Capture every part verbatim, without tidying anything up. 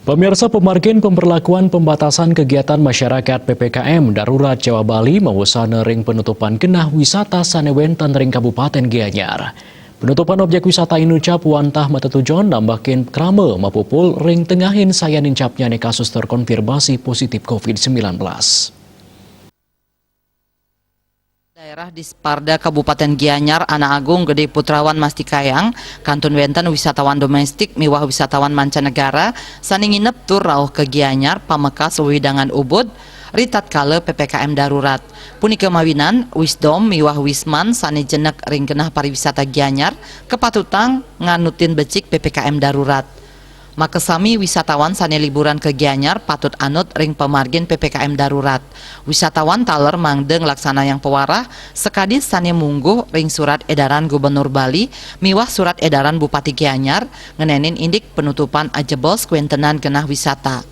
Pemirsa, pemargin pemberlakuan pembatasan kegiatan masyarakat P P K M darurat Jawa Bali mawusana ring penutupan genah wisata sane wenten ring Kabupaten Gianyar. Penutupan objek wisata inucap wantah matetujon nambahin krama mapupul ring tengahin sayan inucapnyane kasus terkonfirmasi positif covid sembilan belas. Daerah Disparda Kabupaten Gianyar, Anak Agung Gede Putrawan mastikayang, kantun wenten wisatawan domestik miwah wisatawan mancanegara sane nginep tur rauh ka Gianyar pamekas wewidangan Ubud, ritatkala P P K M darurat. Punika mawinan, Wisdom miwah Wisman sane jenek ring genah pariwisata Gianyar kapatutang nganutin becik P P K M darurat. Makasami wisatawan sane liburan ka Gianyar patut anut ring pamargin P P K M darurat. Wisatawan taler mangda nglaksanayang pawarah sakadi sane mungguh ring surat edaran Gubernur Bali miwah surat edaran Bupati Gianyar ngenenin indik penutupan ajebos kawentenan genah wisata.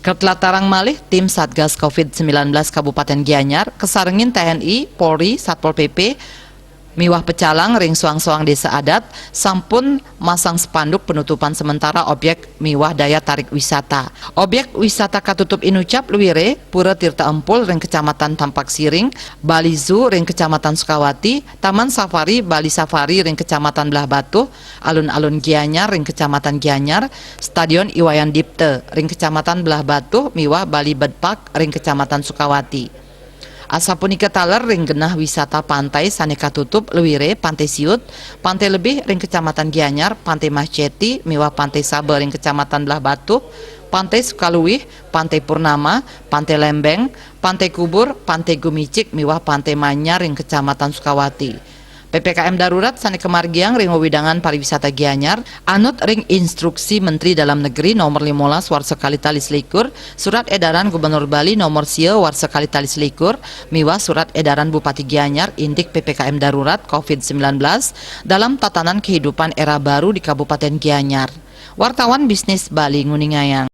Katlatarang malih, tim Satgas covid sembilan belas Kabupaten Gianyar kasarengin T N I, Polri, Satpol P P, miwah pecalang ring soang-soang desa adat sampun masang spanduk penutupan sementara objek miwah daya tarik wisata. Objek wisata katutup inucap luire Pura Tirta Empul ring Kecamatan Tampak Siring, Bali Zoo ring Kecamatan Sukawati, Taman Safari Bali Safari ring Kecamatan Blahbatuh, Alun-alun Gianyar ring Kecamatan Gianyar, Stadion Iwayan Dipta ring Kecamatan Blahbatuh miwah Bali Bird Park ring Kecamatan Sukawati. Asapunika taler ring genah wisata pantai sane katutup luire Pantai Siut, Pantai Lebih ring Kecamatan Gianyar, Pantai Masceti miwah Pantai Saba ring Kecamatan Blahbatuh, Pantai Sukaluwih, Pantai Purnama, Pantai Lembeng, Pantai Kubur, Pantai Gumicik miwah Pantai Manyar ring Kecamatan Sukawati. P P K M darurat sane kamargiang ring wewidangan pariwisata Gianyar anut ring Instruksi Menteri Dalam Negeri Nomor limolas Warsa Kalih Tali Selikur, Surat Edaran Gubernur Bali Nomor sia Warsa Kalih Tali Selikur, miwah Surat Edaran Bupati Gianyar indik P P K M darurat covid sembilan belas dalam tatanan kehidupan era baru di Kabupaten Gianyar. Wartawan Bisnis Bali nguningayang.